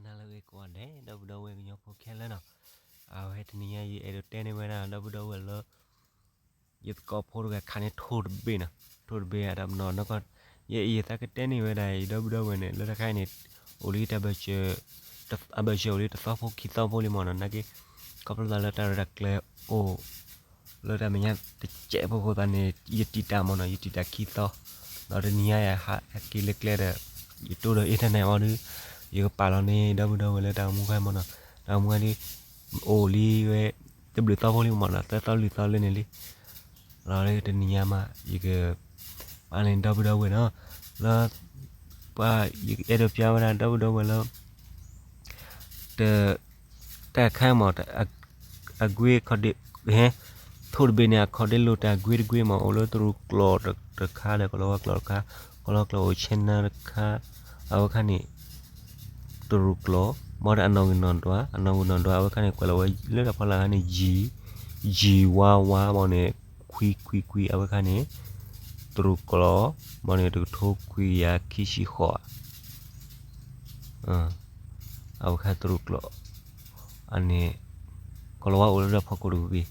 နၤလၢအဂ့ၤကိးဂၤဒဲး ဒီပုၢ်ဒီဝဲၢ်ကညီဖိခဲလၢာ်နီၤ, အဝဲတနံၤညါယအဲၣ်ဒိးတဲန့ၢ်ဝဲဒၣ် ဒီပုၢ်ဒီဝဲၢ်လၢ ယသကိးဖိတဂၤခးန့ၢ်ထိၣ်တဘ့ၣ်နီၤ, ထိၣ်တဘ့ၣ်အတၢ်ပနီၣ်နီၢ်ကီၢ်, ယအဲၣ်ယသးကတဲန့ၢ်ဝဲဒၣ် ယဒီပုၢ်ဒီဝဲၢ်န့ၣ် လၢတၢ်ခါအံၤန့ၣ် အိၣ်လံတၢ်ဘၢၣ်စၢၤ, အဘၢၣ်စၢၤအိၣ်လံတသီဖိခံသီဖိလံမ့ၢ်နီၤ, နာ်က့ ခီဖျိသးလၢတၢ်ရဲၣ်တၢ်ကျဲၤအိၣ် လၢတၢ်မဲာ်ညါတစဲးဖိအဃိသတးန့ၣ် ယတံာ်တာ်မ့ၢ်နီၤ, ယတံာ်တာ်ခံသီ, ဒီးတနံၤညါယဟဲက့ၤလၢကျဲဒီး ယတိၢ်ဒီး internet အီၤဒီး ယကပာ်လီၤန့ၢ် ဒီပုၢ်ဒီဝဲၢ်လၢတၢ်အိၣ်မူခါမ့ၢ်နီၤ, တၢ်အိၣ်မူခါဒီး အိၣ်လံဝဲ တဘျုးသီဖိလံမ့ၢ်နီၤ, သၢသီလွံၢ်သီလၢန့ၣ်လံ, လီၤလၢတနံၤညါမး ယက ပာ်န့ၢ် ဒီပုၢ်ဒီဝဲၢ်နီၤ, လၢ ပှၤ ယအဲၣ်ဒိးပျါဝဲဒၣ် ဒီပုၢ်ဒီဝဲၢ်လၢ တ တၢ်ခါမ့ၢ် အကွ့အခီၣ်ဒ့ ဟဲ ထိၣ်တဘ့ၣ်န့ၣ် အခီၣ်ဒ့လိာ်တၢ်ကွ့တကွ့မ့ၢ် အိၣ်လၢတရူးကျိာ်တခါဒီး ကလီၤဝါကျိာ်တခါ, ကလီၤဝါကျိာ်အိၣ် channel တခါ, အဝဲခါန့ၣ် တရူးကျိာ်, ဘၣ်ဒီးအနီၣ်ဂံၢ်နီၣ်ဒွး, အနီၣ်ဂံၢ်နီၣ်ဒွး အဝဲခါန့ၣ် ကွဲးလီၤဝဲလၢတၢ်ဖီလာ်ခါန့ၣ် ယံၤ, ယံၤဝါဝါ ဘၣ်န့ၣ် ခွံခွံခွံ အဝဲခါန့ၣ် တရူးကျိာ်, ဘၣ်န့ၣ် တကထိခွံကယၤခံဆံဃိး အဝဲခါတရူးကျိာ်, အန့ၣ် ကလီၤဝါအိၣ်လၢဒီးဖီခိၣ်တဂ့ၤဂ့ၤ, ဘျီဒီး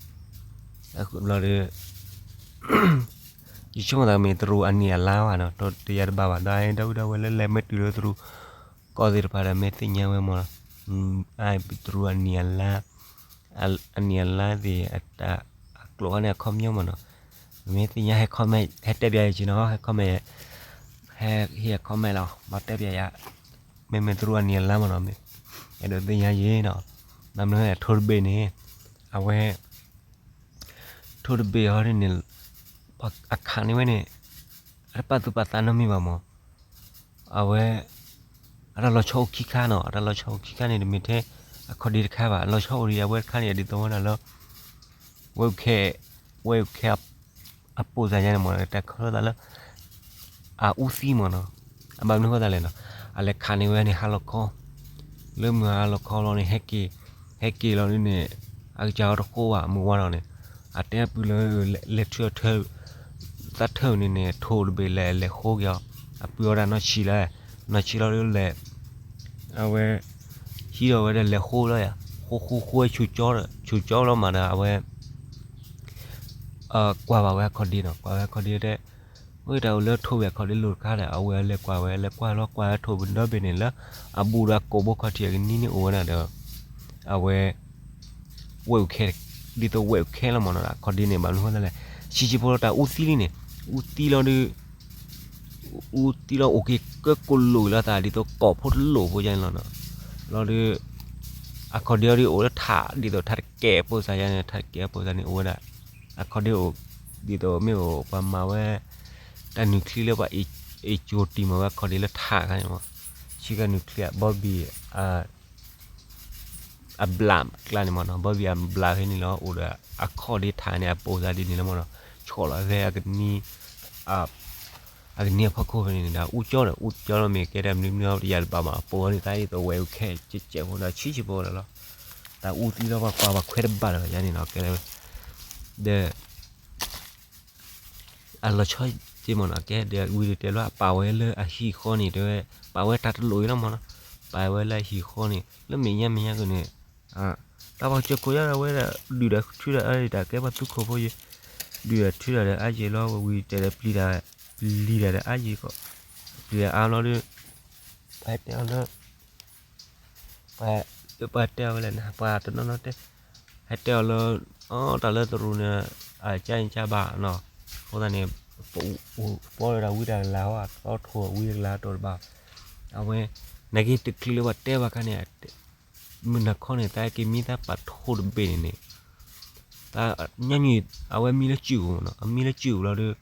ယဆိကမိၣ်သးမ့ၢ်တရူးအနံၣ်အလါဘၣ်နီၤ, ဒီးတယၤတဘၣ်ဘၣ်, ဒီးဒီပုၢ်ဒီဝဲၢ်လၢလဲၤမ့ၢ်တုၤလၢတရူးကီၢ်သ့ၣ်တဖၣ်ဒီး မ့ၢ်သ့ၣ်ညါဝဲမ့ၢ် တရူးအနံၣ်အလါ, အနံၣ်အလါသ့ၣ် အကျိာ်ခါန့ၣ် အခီပညီမ့ၢ်နီၤ, မ့ၢ်သ့ၣ်ညါ ဟဲ comment ဟဲတဲပျးယၤက့နီၤ, ဟဲ comment ဟဲဟ့ၣ် comment လီၤ, ဘၣ်တဲပျးယၤ, မ့မ့ၢ်တရူးအနံၣ်အလါမ့ၢ်နီၤ, အဲၣ်ဒိးသ့ၣ်ညါယ့နီၤ, ဘၣ်မနုၤလဲၣ် ထိၣ်တဘ့ၣ်န့ၣ် အဝဲ ထိၣ်တဘ့ၣ်ဟီဒ်န့ၣ် အခးန့ၢ်ဝဲန့ၣ် အတပာ်သူၣ်ပာ်သးနီတမံၤဘၣ်မ့ၢ်, အဝဲ အတၢ်လီၤဆီအိၣ်ခံခါနီၤ, အတၢ်လီၤဆီအိၣ်ခံခါန့ၣ် တမ့ၢ်ထဲအခီၣ်ဒ့တခါဘၣ်, လီၤဆီအိၣ်ဒံးအဝဲတခါန့ၣ် ဒ်သိးဝဲဒၣ်လၢ ဝဲၢ်အူခဲ, ဝဲၢ်အူခဲ အပိာ်သးယါန့ၣ်မ့ၢ် တၢ်ခီဖျိသးလၢ အအူသံမ့ၢ်နီၤ, အဘၣ်မနုၤဃိသးလဲၣ်နီၤ, အလဲၤခးန့ၢ်ဝဲန့ၣ် ဟါလီၤခီ, လၢမုၢ်ဟါလီၤခီလီၤန့ၣ် ဟဲက့ၤ, ဟဲက့ၤလီၤဒ်န့ၣ် အကစၢ်အီၤတဃိဘၣ် မုၢ်ဝါထီၣ်န့ၣ်, အတဲအပုၢ်လၢ လဲၤထုးအီၤထၢ သးထၢၣ်န့ၣ်န့ၣ် ထိၣ်တဘ့ၣ်လဲၤလဲၤဃိက့ၤအီၤ, အပုၢ်အီၤဒၣ်နီၢ်ဆံးလီၤ, နီၢ်ဆံးလီၤဒ်လဲၣ်, အဝဲ ဟံးထီၣ်ဝဲဒီးလဲၤဃိလီၤယါ, ဃိဃိဃိဝဲဆူၣ်ကၠီ, ဆူၣ်ကၠီလီၤမးဒီး အဝဲ ကွၢ်ဘၣ်ဝဲအခီၣ်ဒ့နီၤ, ကွၢ်ဝဲအခီၣ်ဒ့တဲ, ဝဲတၢ်အိၣ်လၢထိၣ်ဘ့ၣ်အခီၣ်ဒ့လိၤတခါဒီး အဝဲလဲၤကွၢ်ဝဲ လဲၤကွၢ်လီၤကွၢ်ဝဲထိၣ်ဘ့ၣ်ဒီဘ့ၣ်န့ၣ်လၢ အဘူးဒီးအကိာ်ဘိခီၣ်ထံးအကနံၤန့ၣ်အိၣ်ဝဲဒၣ်ဒီး အဝဲ ဝဲၢ်အူခဲ, ဒ်သိးဝဲၢ်အူခဲလီၤမ့ၢ်နီၤ, အခီၣ်ဒ့န့ၣ် ဘၣ်မနုၤဃိသးလဲၣ်, ဆံးဆံးဖိလီၤတၢ်အူသံလံန့ၣ်, အူသံလီၤဒီး အူသံလီၤအိၣ်က့ၤကၢကိၣ်လိာ်က့ၤလီၤသး ဒ်သိးကိာ်ဖိတလိာ်ဖိယါန့ၣ်လီၤနီၤ, လီၤဒီး အခီၣ်ဒ့အီၤဒ်အိၣ်လၢထး ဒ်သိးထးတကဲးအပိာ်သးယါန့ၣ် ထးတကဲးအပိာ်သးန့ၣ်အိၣ်ဝဲဒၣ်, အခီၣ်ဒ့အိၣ် ဒ်သိးမ့ၢ်အိၣ်ပှၤမၤဝဲ တၢ်နုာ်ချံလၢပှၤအ့ၣ်ကၠိတံၢ်မၤဝဲအခီၣ်ဒ့လၢထးခါန့ၣ်မ့ၢ်, ဆံကၢ်နုာ်ချံအဘီဘံၣ် အဘျးကျါန့ၣ်မ့ၢ်နီၤ, ဘီဘံၣ်အဘျးဖဲန့ၣ်လီၤ အိၣ်ဒီးအခီၣ်ဒ့ထးန့ၣ် အပိာ်သးဒ်န့ၣ်လီၤမ့ၢ်နီၤ, ဆီၣ်လီၤဖဲ အကနံၤအဖီခိၣ်ဖဲန့ၣ်န့ၣ်ဒီး အူကၠီဒီး အူကၠီလီၤမ့ၢ်ကဲတၢ်မနုၤမနုၤတယၤတဘၣ်မး အပိာ်အီၤန့ၣ် တၢ်ဒ်သိးဝဲၢ်အူခဲကဲကဲဖိဒီး ဆံးဆံးဖိလီၤလီၤ, တၢ်အူသံလီၤပှၤကွၢ်ပှၤခွဲးတဘၣ်လၢၤဘၣ်ယါန့ၣ်နီၤ ကဲလၢ ဒီး အလီၤဆီက့မ့ၢ်နီၤ ကဲဒီးဝံၤဒီးတဲလီၤ အပာ်ဝဲလၢအဟံၣ်ဃီန့ၣ် တဲဝဲ ပာ်ဝဲတၢ်တလိၣ်အံၤလီၤမ့ၢ်နီၤ, ပာ်ဝဲလၢအဟံၣ်ဃီန့ၣ် လၢမဲာ်ညါမဲာ်ညါကန့ၣ် တၢ်ပှၤကၠိခိၣ်ယါဒီးဝဲဒၣ် ဒုၣ်ဒီးထုဒီးအါဒီးတၢ်ကဲပှၤသူခိၣ်ဖိယဲ, ဒုၣ်ဒီးထုဒီးအါယဲလီၤ ဝံၤတဲဒီးပျံၤတၢ် ပျံၤတၢ်ဒီးအါယဲကီး, ပျံၤတၢ်အါလီၤဒီး ပှၤဟဲတဲအီၤလၢ ပှၤ ပှၤတဲအီၤဝဲလဲၣ်န့ၣ် ပှၤတနီၤနီၤတဲ ဟဲတဲအီၤလၢ အတၢ်လၢတရူးန့ၣ် အကၢ်အကၢ်ဘၣ်နီၤ, အဃိသတးန့ၣ် ပအိၣ်ဒီးဝံတၢ်ကလၤဟီ အသီထိၣ်ဝံတၢ်ကလၤတီၢ်တဘၣ်, အဝဲ နာ်က့တချုးလၢပှၤတဲဘၣ်ခါန့ၣ် မုၢ်နၤခီန့ၣ် တၢ်က့ၤမံသးပာ်ထိၣ်တဘ့ၣ်န့ၣ်န့ၣ် တၢ်ညီနုၢ် အဝဲမံလၢစုၣ်ပူၤနီၤ, အမံလၢစုၣ်ပူၤလီၤဒီး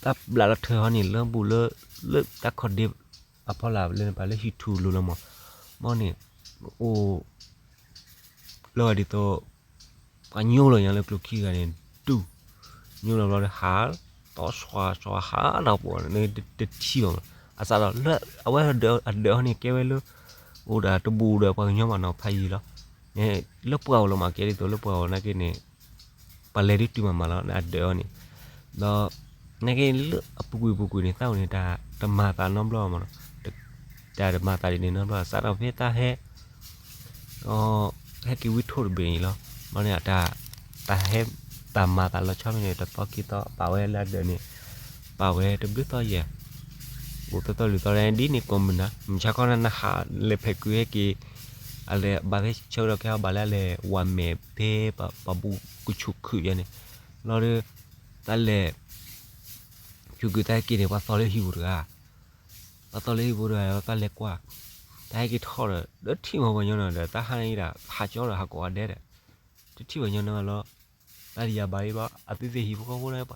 တၢ်ဘျးလီၤထၢၣ်ဟီန့ၣ် လၢဘူးလၢ လၢတၢ်ခီၣ်ဒ့အဖီလာ်လၢန့ၣ် ပှၤလၢဟံၣ်ထူၣ်လိၤလီၤမး, မ်န့ၣ် အိၣ် လီၤဒ်သိး ပှၤညိလီၤညါလၢကျိချံဂၤန့ၣ် ဒူၣ် ညိလီၤဘျီဒီးဟး တီၢ်စွါစွါဟးဒီးပှၤန့ၣ် တထံၣ်ဘၣ်မး, အစးဒီးလၢအဝဲအဒၢးအဟီန့ၣ် ကဲဝဲလၢ အိၣ်ဒီးတဘူးဒီးပှၤကညီဘၣ်နီၤ ဖးယံၤလီၤ, လၢပှၤအိၣ်လီၤမးကဲဒ်သိးလၢပှၤအိၣ်နာ်က့န့ၣ် ပှၤလဲၤဒုးတုၤမးမးလီၤ အဒၢးအီၤန့ၣ်, ဒီး နာ်က့လၢအပူၤကွံာ်ပူၤကွံာ်န့ၣ် သးအိၣ်န့ၣ် တၢ်တမၤသးနီတဘျီမးနီၤ, တ တၢ်တမၤသးဒ်န့ၣ်နီတဘျီ စးထီၣ်ဖဲတၢ်ဟဲ ဟဲက့ၤဝံထိၣ်တဘ့ၣ်အံၤလီၤ. ဘျီန့ၣ် တၢ်ဟဲ တၢ်မၤသးလီၤဆီန့ၣ် တသီခံသီ ပာ်ဝဲလၢအဒၢးန့ၣ် ပာ်ဝဲတဘျုးသီယဲၢ် အိၣ်သၢသီလွံၢ်သီဒ်န့ၣ်ကိးမုၢ်နၤ မုၢ်ဆါခီနဟးလဲၤဖဲးကွံာ်ဟဲက့ၤ အလဲၤဘၣ်ဖဲဆၢကတီၢ်ခဲအီၤ ဘၣ်လၢအလဲၤဝးမဲာ်ဖဲ ပှၤဘူးကဆူးခုၣ်ယဲၢ်န့ၣ် လီၤဒီး တၢ်လဲၤ ဆူးခုၣ်တၢ်ဟဲက့ၤန့ၣ် ပှၤသီလၢဟံၣ်ပူၤတဂၤ ပှၤသီလၢဟံၣ်ပူၤတဂၤလီၤ တၢ်လဲၤကွၢ် တၢ်ဟဲက့ၤထီၣ်ဒီး တထံၣ်မၤပှၤညီနီၤဒီး တၢ်ဟးန့ၣ်ဒၣ် ဟးကၠီဒီးဟးကိးဂၤဒဲးဒီး တထံၣ်ပှၤညီနီၤလီၤ. တၢ်တယာ်ဘၣ်အံၤဘၣ် အသုသ့ၣ်ဟံၣ်ဖိဃီဖိန့ၣ်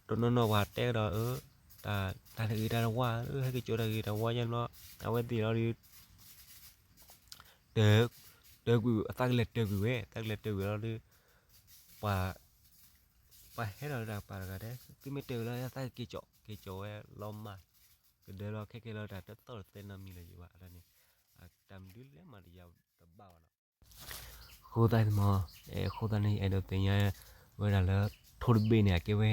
တနီၤနီၤပှၤတဲကဒီး တၢ်တဂ့ၤတၢ်တဝါ ဟဲက့ၤကၠီတၢ်ဂ့ၤတၢ်ဝါယဲၢ်န့ၣ်လီၤ. အဝဲသ့ၣ်လီၤဒီး တၢၤ တၢၤကွံာ် အသးကလဲၤတၢၤကွံာ်ဝဲ သးကလဲၤတၢၤကွံာ်လီၤဒီး ပှၤ ပှၤဟဲဒီးတၢ်ပာ်တဂၤတဲ သုမ့ၢ်တၢၤကွံာ်လီၤ သးက့ၤကၠီ က့ၤကၠီဝဲလီၤမၢ် ကဒၢလီၤခဲကဲလီၤ တၢ်တသီၣ်တသဲနီတမံၤလၢၤယံၤဘၣ် အတၢ်န့ၣ် တၢ်မနုၤလဲၣ်မၤတယာ်တဘၣ်ဘၣ်နီၤ အဃိသတးန့ၣ်မ့ၢ် အဃိသတးန့ၣ် အဲၣ်ဒိးသ့ၣ်ညါဝဲဒၣ်လၢ ထိၣ်တဘ့ၣ်န့ၣ် အကဲဝဲ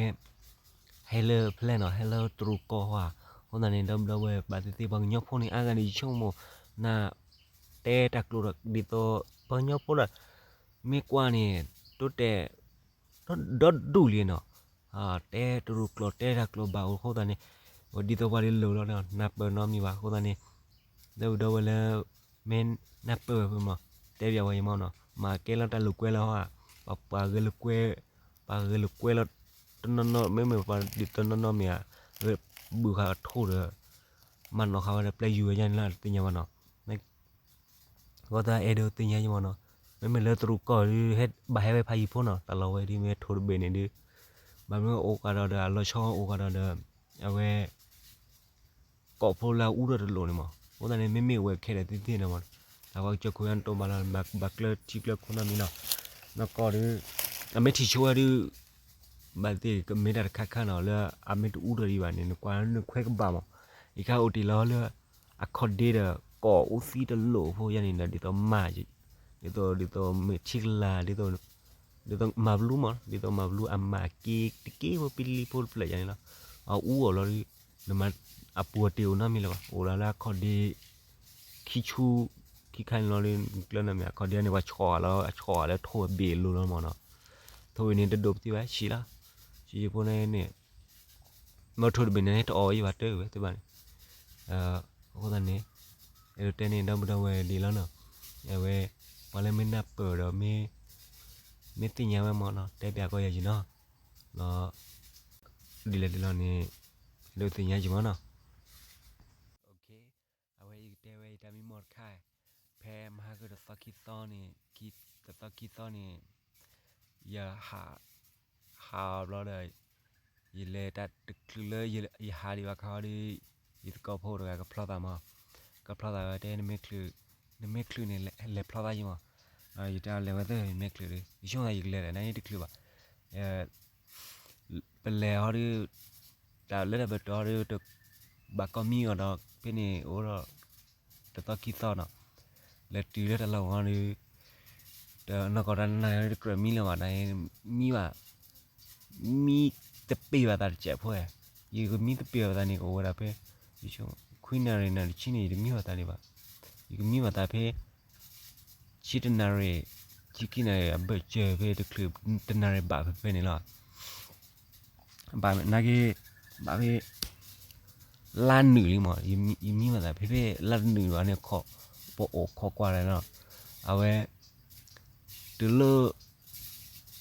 ဟဲလၢဖဲလဲၣ်နီၤ ဟဲလၢတရူးကီၢ်ဧါ. အဃိသတးန့ၣ် ဒီပုၢ်ဒီဝဲၢ်ဘၣ်သ့ၣ်သ့ၣ် ပှၤကညီဖိန့ၣ် အါဂၤန့ၣ် ယဆိကမိၣ် န တဲတၢ်ကျိၤဒီး ဒ်သိး ပှၤကညီဖိဒီး မ့ၢ်ကွၢ်န့ၣ် တိတဲာ် ဒီဒူၣ်လံနီၤ တဲတရူးကျိာ် တဲတၢ်ကျိာ်ဘၣ်အဃိသတးန့ၣ် ဒ်သိးပှၤဒ်လိၤလီၤ နၢ်ပၢၢ်နီတမံၤဘၣ် အဃိသတးန့ၣ် ဒီပုၢ်ဒီဝဲၢ်လၢ မ့ၢ်နၢ်ပၢၢ်ဝဲဖဲမး တဲပျးဝဲယမီၢ်နီၤ မ့ၢ်ကဲလီၤတၢ်လိာ်ကွဲလၢဟီဧါ ပှၤဂဲၤလိာ်ကွဲ ပှၤဂဲၤလိာ်ကွဲလီၤ တနီၤနီၤ မ့မ့ၢ်ပှၤဒ်တနီၤနီၤမ့ၢ်ဧါ ဘုးဃာ်အထိၣ်ဒီး မၤနီၣ်ဃာ်ဝဲဒီး ပျဲယူၤဝဲယါန့ၣ်လီၤ တသ့ၣ်ညါဘၣ်နီၤ အဃိသတးအဲၣ်ဒိးသ့ၣ်ညါယမီၢ်နီၤ မ့မ့ၢ်လၢတရူးကီၢ်ဒုး ဘၣ်ဟဲဝဲဖးယံၤဖိနီၤ တၢ်လီၢ်ဝဲဒ်မ့ၢ်ထိၣ်တဘ့ၣ်န့ၣ်ဒုး ဘၣ်မ့ၢ်အိၣ်ဃာ်ဒီးဒီး အလီၤဆီအိၣ်ဃာ်ဒီးဒီး အဝဲ ကိးဖိလၢအအူထီၣ်တလိာ်န့ၣ်မး အဃိသတးန့ၣ် မ့မ့ၢ်ဝဲခဲဒီးသ့ၣ်သ့ၣ်န့ၣ်မး တၢ်ဝဲကစၢၢ်ခိၣ်ယါနတိၢ်ဘၣ်လီၤ ဘၣ်ကျၢၤထံကျၢၤခိၣ်နီတမံၤနီၤ နီၢ်ကီၢ်ဒုး အမ့ၢ်ထံၣ်ဆိဝဲဒုး ဘၣ်သ့ၣ်ကမ့ၢ်တၢ်တခါခါနီၤ လၢအမ့ၢ်တအူထီၣ်ဒံးဘၣ်န့ၣ် နကွၢ်နခွဲကဘၣ်မး ယခါအိၣ်တ့ၢ်လီၤလၢ အခီၣ်ဒ့ဒီး ကိးအူသံတလိာ်ဖိယါန့ၣ်ဒီး ဒ်သိးမၤ ဒ်သိး ဒ်သိးမ့ၢ်ထံကလၤ ဒ်သိး ဒ်သိးမၤဘလူးမး ဒ်သိးမၤဘလူးအမၤက့ၤတက့ၢ်ဖိပလံၤဖိတဖျၢၣ်ယါန့ၣ်လီၤ အအူအီၤလီၤဒုး နမၤ အပူၤအတ့ၢ်အိၣ်နီတမံၤလၢၤဘၣ် အိၣ်လီၤလၢအခီၣ်ဒ့ ခံဆူ ခံခါန့ၣ်လီၤဒုး ကျၢၢ်နီတမံၤ အခီၣ်ဒ့န့ၣ် ပှၤဆီၣ်အီၤလၢ အဆီၣ်အီၤလၢထိၣ်အဘ့ၣ်အလိၤလီၤမးနီၤ ထိၣ်ဝဲန့ၣ်တဒိးပသံဘၣ်ဆံးလီၤ ဆံးဖိန့ၣ်န့ၣ် မ့ၢ်ထိၣ်တဘ့ၣ်န့ၣ် တအီၣ်ဝဲယဘၣ်တၢ်ဝဲသ့ၣ်ဘၣ်န့ၣ် အဃိသတးန့ၣ် အဲၣ်ဒိးတဲန့ၣ် ဒီပုၢ်ဒီဝဲၢ်ဒ်လီၤနီၤ အဝဲ ပှၤလၢမ့ၢ်နၢ်ပၢၢ်ဒီးမ့ၢ် မ့ၢ်သ့ၣ်ညါဝဲမးနီၤ တဲပျးကီယၤယံၤနီၤ လီၤ ဒ်လဲၣ်ဒ်လဲၣ်န့ၣ် အဲၣ်ဒိးသ့ၣ်ညါယံၤမးနီၤ အဝဲယကတဲဝဲယတၢ်မံမီၢ်တခါ ဖဲမဟါကတသီခံသီန့ၣ် တသီခံသီန့ၣ် ယဟး ဟးဘျီဒီး ယလဲၤတၢ်တချုးလၢယဟးဒံးဘၣ်ခါဒီး ယသကိးဖိတဂၤကဖျီသးမး ကဖျီသးဝဲတဲ နမ့ၢ်ချုးန့ၣ် လဲၤဖျီသးယံၤမး ယတဲလဲၤဝဲသ့ၣ် ယမ့ၢ်ချုးဒီး ယဆိကမိၣ်သးယကလဲၤဒီး နတချုးဘၣ် ပလဲၤဟီဒီး တၢ်လၢတၢ်ပတီၢ်ဒီး တဘၣ်ကီမံအီၤဒီး ဖဲန့ၣ်အိၣ်ဒီး တသီခံသီနီၤ လဲၤတုၤလၢတၢ်လီၢ်ဝံၤဒီး တနီၢ်ကီၢ်တၢ်နၢ်တကြၢးမံလၢၤဘၣ် တၢ်မံဘၣ် မံတပ့ၤဘၣ်သးတစဲးဖိ ယကမံတပ့ၤဘၣ်သးန့ၣ် ကအိၣ်ဝဲဒၣ်ဖဲ ခွံနၣ်ရံၣ်နၣ်ရံၣ်တဆံန့ၣ် ယတမံဘၣ်သးဒံးဘၣ် ယကမံဘၣ်သးဖဲ ဆံတနၣ်ရံၣ် ဆံခံနၣ်ရံၣ် အဘၢၣ်စၢၤဖဲတချုး တနၣ်ရံၣ်ဘၣ်ဖဲဖဲန့ၣ်လီၤ ဘၣ်နာ်က့ ဘၣ်ဖဲ လါနုာ်လံမး ယမံဘၣ်သးဖဲဖဲလါနုာ်ဘၣ်န့ၣ် ပအိၣ်ခိးကွၢ်လီၤ အဝဲ တုၤလၢ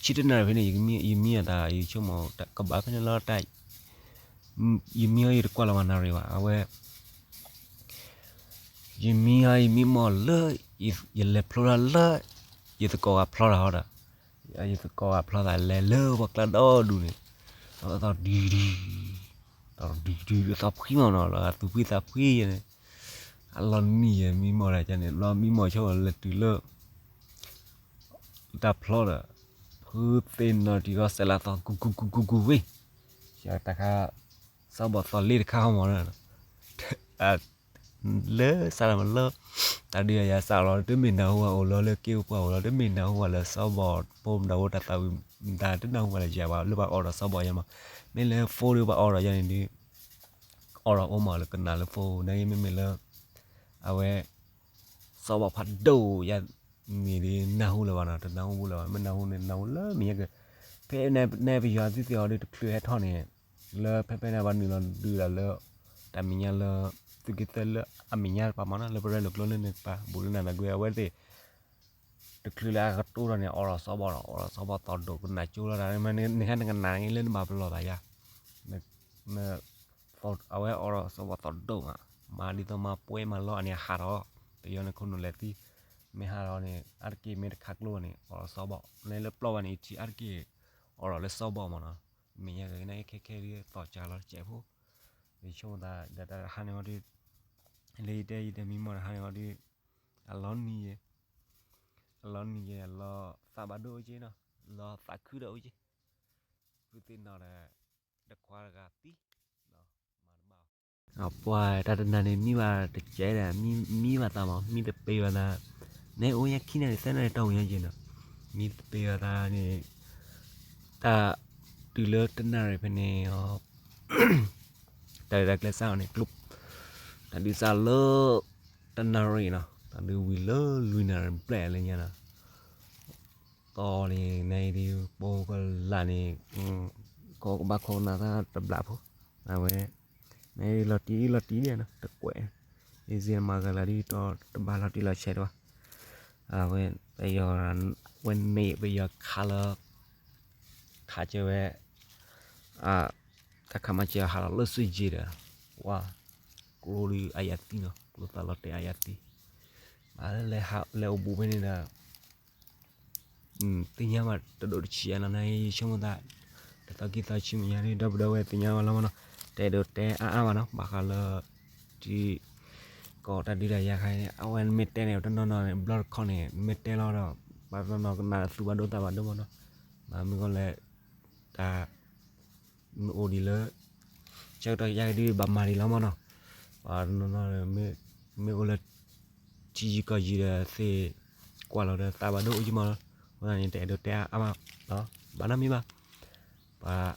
ဆံတနၣ်ရံၣ်ဖဲန့ၣ် ယမံအသး ယဆိကမိၣ် ကဘၣ်ဖဲန့ၣ်လီၤ ယမံအီၤ ယတကွၢ်လီၤမၤနၣ်ရံၣ်ဘၣ် အဝဲ ယမံအီၤ ယမံမီၢ်လၢ ယလဲၤဖျိထီၣ်လၢ ယသကိးဂၤဖျီတၢ်ဟီဒီး ယသကိးဂၤဖျီသးလဲၤလၢပှၤကျါဒီဒူၣ်န့ၣ် သီဒံဒံ သီဒံဒံ သီဖှံမးနီၤ လီၤသူၣ်ဖှံသးဖှံန့ၣ် အလီၤနံၤယဲ မံမီၢ်တၢ်န့ၣ် လီၤမံမီၢ်ဆိလဲၤတုၤလၢ တၢ်ဖျီဒီး ဖုသ့ၣ်နီၣ်တံၢ်ဃီစဲးလးသီ ကူကူကူကူကူဝ့ၢ် တၢ်ခါ စီၤဘီၣ်သီလ့တခါဟီမး လၢစးလၢမးလၢ တၢ်ဒုးယၤစးလီၤ တမ့ၢ်နၢ်ဟူဘၣ်အိၣ်လီၤလၢက့ပှၤအိၣ်လီၤ တမ့ၢ်နၢ်ဟူဘၣ်လၢစီၤဘီၣ်ဖိမတၤဝဲတၢ်သးဝံၣ် တၢ်တနၢ်ဟူဘၣ်လၢယၤဘၣ် လၢပှၤအိးထီၣ်စီၤဘီၣ်ယၤမး မ့ၢ်လၢဖိဒီးပှၤအိးထီၣ်ယၤန့ၣ်ဒီး အိးထီၣ်အိၣ်မးလၢကနၣ်လၢဖိ နမ့မ့ၢ်လၢ အဝဲ စီၤဘီၣ်ဖးဒိၣ်ယၤ မ့ၢ်ဒ်နၢ်ဟူလၢၤဘၣ်နီၤ, တနၢ်ဟူဘူးလၢၤဘၣ်, မ့ၢ်နၢ်ဟူန့ၣ် နၢ်ဟူလၢမ့ၢ်ညါက့ၤ, ဖဲန့ၣ်ပယီၤသုသ့ၣ်အီၤဒီး တချုးဟဲထီၣ်န့ၣ် လၢဖဲဖဲန့ၣ် ပှၤနုာ်လီၤဒုးဒၣ်လၢ တၢ်မဲာ်ညါလၢ သုးက့သၢလၢအမဲာ်ညါတပၤမးနီၤ, လၢပရဲလိာ်ကျိလၢန့ၣ်တပၤ ဘူးလၢနၢ်သးကွံ အဝဲသ့ၣ် တချုးလၢအကတိၤထီၣ်န့ၣ် အိးထီၣ်စီၤဘီၣ်ဒီး အိးထီၣ်စီၤဘီၣ်သီၣ်ဒိၣ် ကနၣ်ကၠိလီၤတၢ် နခါနကနၣ်န့ၣ်လၢနဘၣ်ပလီၢ်သးယါ အဝဲအိးထီၣ်စီၤဘီၣ်သီၣ်ဒိၣ်မး, မၤဒ်သိးမၤပှဲၤမၤလီအန့ၣ်ဟးထီၣ်, ပယီၤန့ၣ်ခိၣ်နူာ်လဲၤသံ, မ့ၢ်ဟးထီၣ်န့ၣ် အါတက့ၢ်မ့ၢ်တခါကျိဘၣ်န့ၣ် အိးထီၣ်စီၤဘီၣ်, န့ၣ်လၢပျီဘၣ်န့ၣ် ယထံၣ်အါတက့ၢ် အိးထီၣ်လၢစီၤဘီၣ်မးနီၤ, မ့ၢ်ညါက့ၤန့ၣ်ခဲခဲဒ်သီၣ်ကၢ်လီၤတစဲးဖိ, ယဆိကမိၣ်သးဒီးတၢ်တဟါန့ၣ်အီၤဒီး, လၢယတဲယတဲမံမီၢ်တဟါန့ၣ်အီၤဒီး, အလီၤနံၤယဲ, အလီၤနံၤယဲ လီၤသးဘၣ်ဒိအိၣ်က့နီၤ, လီၤသးခုဒီးအိၣ်က့, ဖုသ့ၣ်နီၣ်ဒီး, တခွါတဂၤသံ, မၤတဘၣ်, ပှၤတၢ်တနၤန့ၣ် မံဘၣ်တကဲဒီး မံဘၣ်သးမး မံတပ့ၤဘၣ်သး, နအိၣ်ညါခံနၣ်ရံၣ်သၢနၣ်ရံၣ်တီၢ်ဝံၤညါက့နီၤ, မံတပ့ၤဘၣ်သးန့ၣ်, တၢ်တုၤလၢတနၣ်ရံၣ်ဖဲန့ၣ်အီၤ တၢ်ရဲၣ်တၢ်ကျဲၤစးအီၤန့ၣ် ကျိ, တၢ်ဒုးစးလၢ တနၣ်ရံၣ်နီၤ, တၢ်ဒုးဝံၤလၢလွံၢ်နၣ်ရံၣ်ဘျဲၣ်လၢညါနီၤ, တီန့ၣ် နဒုးပိကလးန့ၣ်, ကဘၣ်ခိးနၢ်သၢတဘျီဖိ, အဝဲ, နလီၤတံၢ်လီၤတံၢ်ဒ်နီၤ တကွဲး, အ့ၣ်စ့မၤဂၤလၢဒ်တီတဘၣ်လီၤတံၢ်လီၤဆဲးတဘၣ်, အဝဲ, ပယီၤ, ဝဲန့ၣ်ပယီၤခးလၢ ခးကဲဝဲ, တၢ်ခးမၤစၢၤဟးလီၤလၢစုယံၤဒီး, ဝါ, ကျိဒုးအယၤသံနီၤ ကျိသးလီၤတဲာ်အယၤသံ, ဘၣ်လၢလဲၤအိၣ်ဘူးဖဲန့ၣ်ဒီး, သ့ၣ်ညါဘၣ်တဒိၣ်တဆံးအနီၤ နဆိကမိၣ်သး, တသီခံသီဆံမဲာ်ညါဒ် ဒီပုၢ်ဒီဝဲၢ်သ့ၣ်ညါဘၣ်လီၤမးနီၤ, တအဲၣ်ဒိးတဲအါအါဘၣ်နီၤ ဘၣ်ဃးလၢ ထံကီၢ်တၢ်ဒုးတၢ်ယၤခါန့ၣ် အဝဲနမ့ၢ်တဲန့ၣ် တနီၤနီၤန့ၣ် ဘျီတခီန့ၣ် နမ့ၢ်တဲလီၤဒီး ပှၤတနီၤနီၤကနၣ်သူၣ်ဘၣ်ဒိသးဘၣ်ဒိမးနီၤ, မ့ၢ်မ့ၢ်ကီလဲၣ်, တၢ်, မ့ၢ်အိၣ်ဒံးလၢ ဆၢကတီၢ်ယါကဒုးဘၣ်မၤဒံးလီၤမးနီၤ, ပှၤတနီၤနီၤ မ့ၢ်အိၣ်လၢ ထံယံၤကီၢ်ယံၤဒီးသ့ၣ်ကွၢ်လီၤဒီးသးဘၣ်ဒိအိၣ်က့မးလီၤ, အဃိသတးန့ၣ် တအဲၣ်ဒိးတဲအါအါဘၣ်, ဘၣ်နီတမံၤဘၣ်, ပှၤ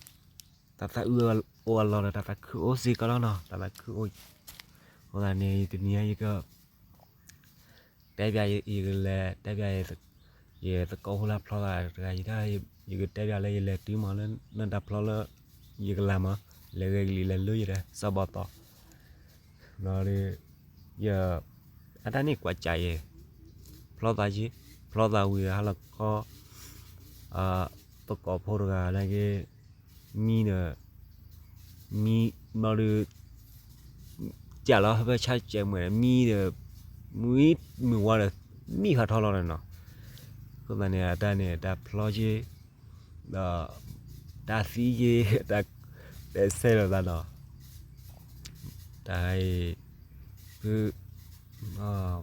တၢ်သးအုးအိၣ်အလီၢ်ဒီး တၢ်သးခုအိၣ်စ့ၢ်ကီးလီၤနီၤ, တၢ်သးခုအိၣ်, အဃိသတးန့ၣ် တနံၤညါယက တဲပျးယကလဲၤ တဲပျး ယသကိးဖိလၢဖျီသးတဂၤယတၢ်, ယကတဲပျးလၢယလဲၤတုၤမးလၢ နတၢ်ဖျီလၢ ယကလၤမး, လဲၤဂဲၤကလံၤလဲၤလၢယဒီး စီၤဘီၣ်သီၣ်, ဒီး ယ အတၢ်န့ၣ်ကွၢ်ကၢ်ယဲ, ဖျီသးယဲ, ဖျီသးဝံၤဒီးဟါလီၤခီ သကိးဖိတဂၤနာ်က့ မံဒီး မံဘျီဒီး ကၢ်လီၤဟဲဖဲဆါစဲးမွဲၣ် မံဒီး မုၢ်မုၢ်ဝါဒီး မံဖးထီလီၤနီၤ, အဃိသတးန့ၣ် အတၢ်န့ၣ် တၢ်ဖျီက့ၤ ဒီး တၢ်သံက့ၤ တၢ်တဲဆဲးလိာ်သးနီၤ, တၢ်အံၤ ဖု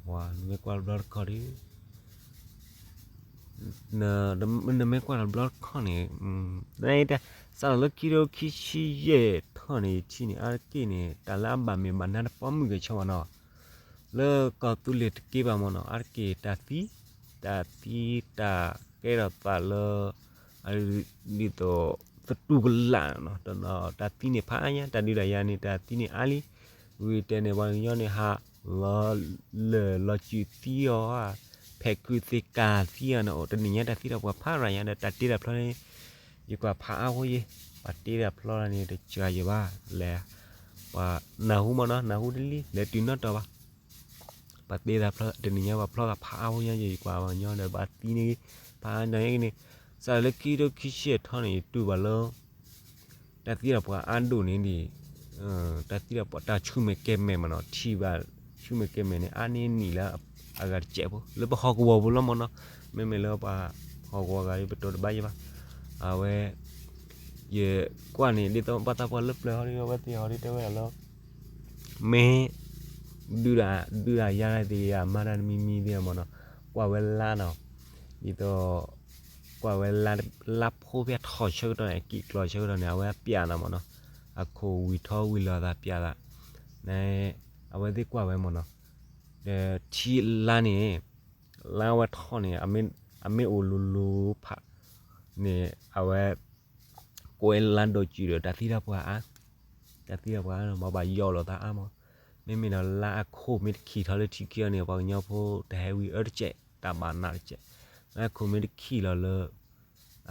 ပှၤမ့ၢ်ကွၢ်တဘျီတခီၣ်ဒီး နမ့ၢ်ကွၢ်တဘျီတခီၣ်န့ၣ် စးထီၣ်လၢခံကထိခံဆံယဲၢ်ထီၣ်န့ၣ် ယထံၣ်န့ၣ် အါတက့ၢ်န့ၣ် တၢ်လၢအဘၣ်မ့ၢ်ဘၣ်နါတပီမုၢ်ကဲၤဆီဘၣ်နီၤ, လၢကီၢ်သူလ့ၤတက့ဘၣ်မ့ၢ်နီၤ အါတက့ၢ်တၢ်သံ, တၢ်သံတၢ်ကဲထီၣ်သးလၢ ဒ်သိး သတူၢ်ကလာ်နီၤ, တၢ်သံန့ၣ်ဖးအါညါ တၢ်ဒုးတၢ်ယၤန့ၣ် တၢ်သံန့ၣ်အါလံ, ဝံၤတဲန့ၣ် ပှၤကညီန့ၣ်ဟး လီၤလၢာ်လီၤစုာ်သံအီၤ, ဖဲးခုးသ့ၣ်ကၤသံအီၤန့ၣ် အိၣ်တနံၣ်ညါတၢ်သံတၢ်ပှၤဖးရၤညါဒီး တၢ်တ့တၢ်ဖျီန့ၣ် ယကွၢ်ဖးအါဖိယ့ၢ်, ပှၤတ့တၢ်ဖျီန့ၣ် တစှၤယံၤဘၣ်လဲၣ်, ပှၤနၢ်ဟူမ့ၢ်နီၤ နၢ်ဟူတလံ လဲၤတုၤနီတီၤဘၣ် ပှၤတ့တၢ်ဖျီ တနံၣ်ညါပှၤဖျီသးဖးအါဖိညါ ယကွၢ်ပှၤကညီဒီး ပှၤသံန့ၣ် ဖးအါညါက့န့ၣ်, စးလၢခံကထိခံဆံအထီၣ်န့ၣ် ယတူၢ်ဘၣ်လၢ တၢ်သံတၢ်ပှၤအါဒိၣ်န့ၣ်ဒံး, တၢ်သံတၢ်ပှၤတၢ်ဆူၣ်မဲာ်ကဲၤမဲာ်မ့ၢ်နီၤ ထံၣ်ဘၣ် ဆူၣ်မဲာ်ကဲၤမဲာ်န့ၣ် အါန့ၢ်နံၣ်လၢအဂၤတစဲးဖိ လၢပဟီၣ်ကဝီၤပူၤလီၤမ့ၢ်နီၤ, မ့မ့ၢ်လၢပှၤဟီၣ်ကဝီၤဂၤဒီး ပတိၤတဘၣ်ယံၤဘၣ်, အဝဲ ယကွၢ်န့ၣ် ဒ်သိးဘၣ်သးပှၤလၢပျၢၤဟီဒီး အဝဲသ့ၣ်ဟီဒီးတဲဝဲဒၣ်လၢ မ့ၢ် ဒုးဒၣ် ဒုးဒၣ်ယါသ့ၣ်ယါမၤတၢ်တမံၤမံၤသ့ၣ်မ့ၢ်နီၤ, ကွၢ်ဝဲလါနီၤ, ဒ်သိး ကွၢ်ဝဲလါ လါဖိဖဲထီၣ်ဆၢကတီၢ်န့ၣ် ကံၣ်ကျီၤဆၢကတီၢ်န့ၣ် အဝဲပျးသးမ့ၢ်နီၤ, အခိၣ်ဝံၤထီဝံၤလီၤသးပျးသး, န အဝဲသ့ၣ်ကွၢ်ဝဲမ့ၢ်နီၤ, ဒီးထံလါန့ၣ် လါဝဲထီၣ်န့ၣ် အမ့ၢ်အိၣ်လိၤလိၤဖးန့ၣ် အဝဲ ကွဲလါဒိၣ်စုာ်ဒီး တၢ်သံတၢ်ပှၤအါ, တၢ်သံတၢ်ပှၤအါနီၤ မ့ၢ်ဘၣ်ယီၢ်လိာ်သးအါမး, မ့မ့ၢ်ဒီးလါအခိၣ်မ့ၢ်တခံးထီၣ်လၢထံခံအီၤန့ၣ် ပှၤကညီဖိတဟဲဝံၤအၢတစဲး တၢ်ဘၣ်နးတစဲး, လါအခိၣ်မ့ၢ်တခံးလီၤလၢ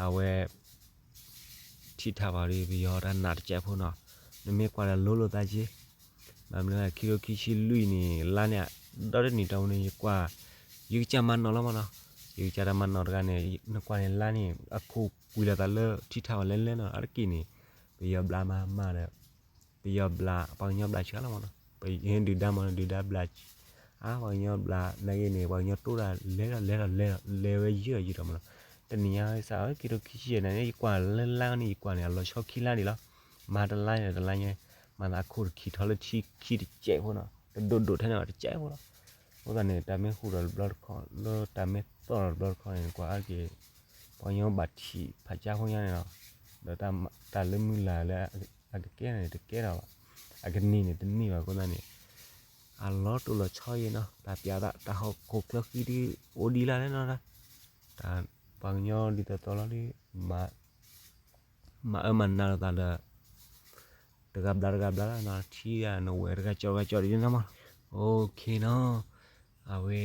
အဝဲ ထံၣ်ထးဘၣ်ဒီး ပယီၤတၢ်နးတစဲးဖိနီၤ, နမ့ၢ်ကွၢ်ဒီးလိၤလိာ်သးက့, ဘၣ်မနုၤခံကထိခံဆံလွံၢ်န့ၣ် လါန့ၣ် ဒီတနံၣ်တီၢ်ပူၤန့ၣ် ယကွၢ် ယကစၢ်မၤနီၣ်လီၤမးနီၤ, ယကစၢ်တၢ်မၤနီၣ်တဂၤန့ၣ် နကွၢ်န့ၣ်လါန့ၣ် အခိၣ်ကွံာ်လိာ်သးလၢထံၣ်ထးဘၣ်လဲၣ်လဲၣ်နီၤ, အါတက့ၢ်န့ၣ် ပယီၤဘျးမၤမၤဒီး ပယီၤဘျး ပှၤကညီဘျးဆှါလီၤမးနီၤ, ပဟဲဒုၣ်ဒါမးနီၤ ဒုၣ်ဒါဘျး အါ ပှၤကညီဘျး နာ်က့န့ၣ် ပှၤကညီတိၢ်တၢ်လဲၤထီၣ်လဲၤထီၣ်လဲၤထီၣ် လဲၤဝဲယံာ်ထီၣ်ယံာ်ထီၣ်မးနီၤ, တနံၤညါစး ခံကထိခံဆံယဲၢ်န့ၣ် ယကွၢ်လၢလါန့ၣ် ယကွၢ်န့ၣ် အလီၤဆီခံလါဒံးလီၤ, မၤတလါန့ၣ်တလါညါ, မၤသးအခိၣ်တခံးထီၣ်လၢထံခံတစဲးဖိနီၤ, တဒိၣ်ဒိၣ်ထဲန့ၣ်ဘၣ်တစဲးဖိလီၤ, အဃိသတးန့ၣ် တၢ်မ့ၢ်ဟူးထီၣ်တဘျီတခီၣ် လၢတၢ်မ့ၢ်သီၣ်ထီၣ်တဘျီတခီၣ်န့ၣ် ကွၢ်အါတက့ၢ် ပှၤကညီဘၣ်ထံးဖးကၠါဖိညါန့ၣ်လီၤ, ဒီးတၢ်လၢမုၢ်လၢ်လၢအကကဲထီၣ်န့ၣ် တကဲထီၣ်ဘၣ်, အကနံၤန့ၣ်တန့ၢ်ဘၣ်အဃိသတးန့ၣ် အလီၤတိၢ်လီၤဆီယံၤနီၤ, တၢ်ပျးသး တၢ်ဟီၣ်ခိၣ်ချၢဃံဒ်အိၣ်ဒံးလၢ်လၢနီၤ, တၢ်ပှၤကညီဒ်သိးသိးလီၤဒီး မၤအၢမၤနးလိာ်သးဒီး တဂၤဘျးတဂၤဘျးလီၤနီၤ, ထံဂၤနဝဲၢ်တဂၤကၠီတဂၤကၠီဒ်န့ၣ်မး, OKနီၤ, အဝဲ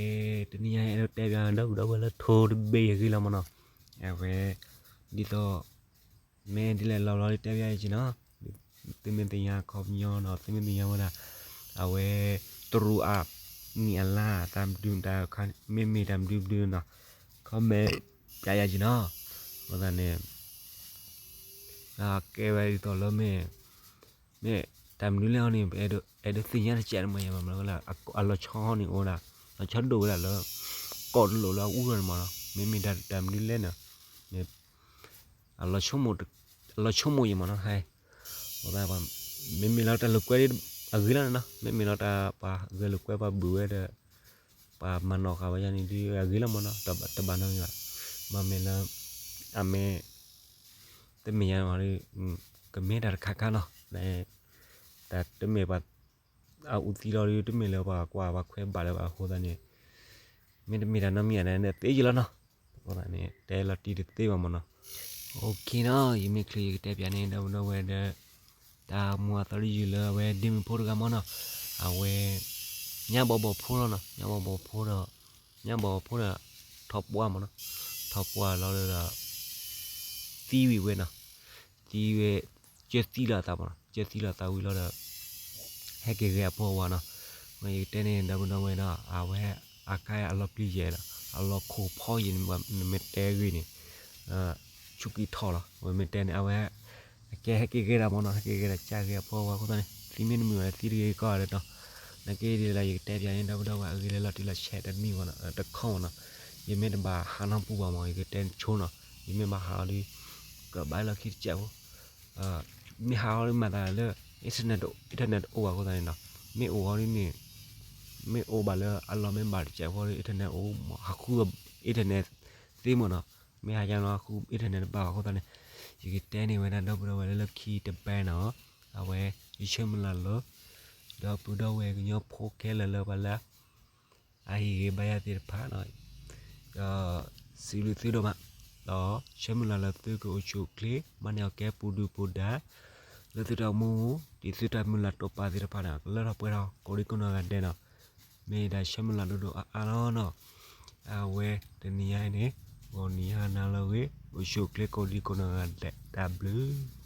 တနံၤညါ အဲၣ်ဒိးတဲပၠးဒီပုၢ်ဒီဝဲၢ်လၢထိတဘ့ၣ်အဂ့ၢ်လီၤမးနီၤ, အဝဲ ဒ်သိး မ့ၢ်ဒ်လဲၣ်လီၤလီၤလၢတဲပၠးယက့ၤနီၤ, သုမ့ၢ်သ့ၣ်ညါခီပညီနီၤ သုမ့ၢ်သ့ၣ်ညါဝဲဒၣ် အဝဲ တရူးအမံၤအလါ တၢ်မနုၤတၢ် မ့မ့ၢ်တၢ်မနုၤမနုၤနီၤ, comment ပၠးယၤက့ၤနီၤ, အဃိသတးန့ၣ် ကဲဝဲဒ်သိးလၢမ့ၢ် မ့ၢ်တၢ်မနုၤလဲၣ်အီၤန့ၣ် အဲၣ်ဒိးသ့ၣ်ညါတစဲးတမံၤယၤမးမးလၢ အလီၤဆီန့ၣ်အိၣ်ဒၣ် လီၤဆီဒိၣ်ဝဲဒၣ်လၢ ကီၢ်တလိာ်လၢအအူထီၣ်န့ၣ်မးနီၤ, မ့မ့ၢ်တၢ်မနုၤလဲၣ်နီၤ, အလီၤဆိကမိၣ်ယၤမးနီၤ, မ့မ့ၢ်လၢတၢ်လိာ်ကွဲအဂ့ၢ်လီၤန့ၣ်နီၤ, မ့မ့ၢ်လၢတၢ်ပှၤဂဲၤလိာ်ကွဲပှၤဘုးဝဲဒီး ပှၤမၤနီၣ်ဃာ်ဝဲယၤန့ၣ်ဒ်အဂ့ၢ်လီၤမးနီၤ, တဘၣ်နီတမံၤဘၣ်, မ့မ့ၢ်လၢ အမ့ၢ် တမ့ၢ်ညါန့ၣ် ကမ့ၢ်တၢ်တခါခါနီၤ, တၢ်တမ့ၢ်ပှၤ အအူသံလီၤဒီး တမ့ၢ်လၢပှၤကွၢ်ပှၤခွဲးဘၣ်လၢၤဘၣ်အဃိသတးန့ၣ်, မ့တမ့ၢ်တၢ်နီတမံၤဧါန့ၣ် သ့ယံာ်လီၤနီၤ, အဃိသတးန့ၣ် တဲလီၤတံၢ်တသ့ဘၣ်မးနီၤ, OKနီၤ, ယမ့ၢ်ချုးယကတဲပၠးန့ၣ် ဒီပုၢ်ဒီဝဲၢ်ဒီး တၢ်မူအသီတယုၢ်လၢအဝဲဒ့မုၣ်ဖိတဂၤမးနီၤ, အဝဲ ညၣ်ဘီဘီဖိလီၤနီၤ, ညၣ်ဘီဘီဖိဒီး ညၣ်ဘီဘီဖိဒီး ထီၣ်ပှၢ်မးနီၤ, ထီၣ်ပှၢ်လီၤဒီး သံဝံၤဝဲနီၤ, သံဝဲ ကၢသံလီၤအသးမးနီၤ, ကၢသံလီၤအသးဝံၤလီၤဒီး ဟဲက့ၤဂဲၤအဖိအဝၤနီၤ, မ့ၢ်ယကတဲန့ၣ် ဒီပုၢ်ဒီဝဲၢ်နီၤ, အဝဲ အခါအံၤအလီၤပျံၤယဲၢ်လီၤ, အလီၤခိၣ်ဖီယံာ်န့ၣ် နမ့ၢ်တဲဂ့ၤန့ၣ် ဆူးကံထီၣ်လီၤ, ဝဲမ့ၢ်တဲန့ၣ် အဝဲ အကဲဟဲက့ၤဂဲၤဒၣ်မးနီၤ, ဟဲက့ၤဂဲၤဒၣ်ကၢ်ဂ့ၤအဖိအဝၤအဃိသတးန့ၣ် သံမ့ၢ်တမုာ်ဘၣ်သံတဂ့ၤကီးဒၣ်နီၤ, နာ်က့ဒ်လဲၣ် ယကတဲပၠးန့ၣ် ဒီပုၢ်ဒီဝဲၢ်အဂ့ၢ်လၢလီၤတံၢ်လီၤဆဲးတမံၤဘၣ်နီၤ, တခီမးနီၤ, ယမ့ၢ်တဘၣ်ဟးနီတပူၤဘၣ်မး ယကတဲဆိနီၤ, ယမ့ၢ်ဘၣ်ဟးအီၤဒီး ကဘၣ်လီၢ်ခံတစဲးဖိ မ့ၢ်ဟးအီၤဒီးမၤသးလၢ internet internet တအိၣ်ဘၣ်အဃိသတးန့ၣ်နီၤ, မ့ၢ်အိၣ်အီၤဒ်န့ၣ် မ့ၢ်အိၣ်ဘၣ်လၢအလီၢ်မ့ၢ်ဘၣ်တစဲးဖိဒီး internet အိၣ်မး ဟးဃု internet သ့မးနီၤ, မ့ၢ်ဟးယါနီၤ ဟးဃု internet တဘၣ်ဘၣ်အဃိသတးန့ၣ် ယကတဲန့ၢ်ဝဲဒၣ်ဒီပုၢ်ဒီဝဲၢ်လၢလၢခံတဘဲနီၤ, အဝဲ ယဆၢမုၢ်လၢ်လၢ ဒီပုၢ်ဒီဝဲၢ်ကညီဖိခဲလၢာ်လၢပှၤလၢ အဟံးဂ့ၤဘါယွၤသ့ၣ်တဖၣ်နီၤ, ဒီးစံးဘျုးသုဒိၣ်မး, ဒီးဆၢမုၢ်လၢ်လၢသုကအိၣ်ဆူၣ်အိၣ်ချ့ မၤန့ၢ်အီၣ်ကဲပူၤဒုၣ်ပူၤဒါ လၢသုတၢ်အိၣ်မူ ဒ်သုတၢ်မုၢ်လၢ်တိာ်ပာ်သ့ၣ်တဖၣ်န့ၣ် ကလၢထီၣ်ပှဲၤထီၣ် ကိးဒံကိးနီၢ်ဂၤဒဲးနီၤ, မ့ၢ်ဒၣ်ဆၢမုၢ်လၢ်ဒိၣ်ဒိၣ်အါအါလီၤနီၤ, အဝဲတနံၤညါအံၤန့ၣ် ဂီၤနံၤဟါနၤလၢအဂ့ၤ အိၣ်ဆူၣ်အိၣ်ချ့ကိးဒံကိးနီၢ်ဂၤဒဲး တၢ်ဘျုး